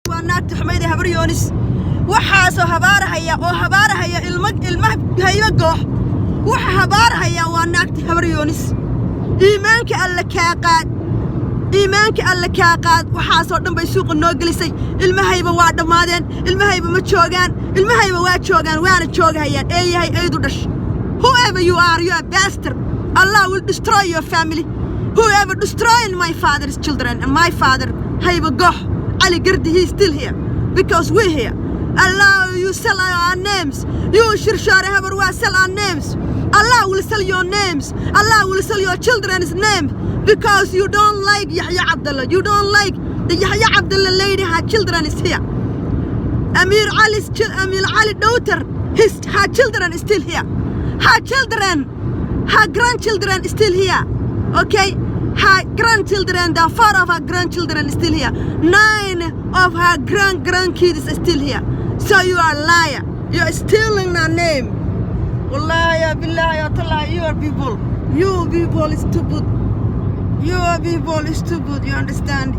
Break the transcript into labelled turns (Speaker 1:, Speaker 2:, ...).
Speaker 1: Waa naagta xumayd ee Habar Yoonis. Waxaasoo habaarahaya oo habaarahaya ilma ilma Haybe Goox. Waxa habaarahaya waa naagta Habar Yoonis. Iimaanka Alle kaa qaad, iimaanka Alle kaa qaad. Waxaasoo dhan bay suuqa noo gelisay. Ilmahayba waa dhammaadeen, ilmahayba ma joogaan, ilmahayba waa joogaan, waana joogahayaan. Eeyahay eydu dhash. Whoever you are, you are bastard. Allah will destroy your family. Whoever destroying my father's children and my father, Hayba Gox Ali Gardi, he is still here because we're here. Allah, you sell our names. You Shirshare Habarwa, sell our names. Allah will sell your names. Allah will sell your children's name because you don't like Yahya Abdullah. You don't like the Yahya Abdullah lady. Her children is here. Amir Ali's Amir Ali daughter, his her children is still here. Her children, her grandchildren is still here. Okay? Her grandchildren, the four of her grandchildren is still here. Nine of her grand grandkids are still here. So you are a liar. You are stealing our name. Wallahi, ya billahi, ya tallah, you are people. You people is stupid. You are people is stupid, you understand?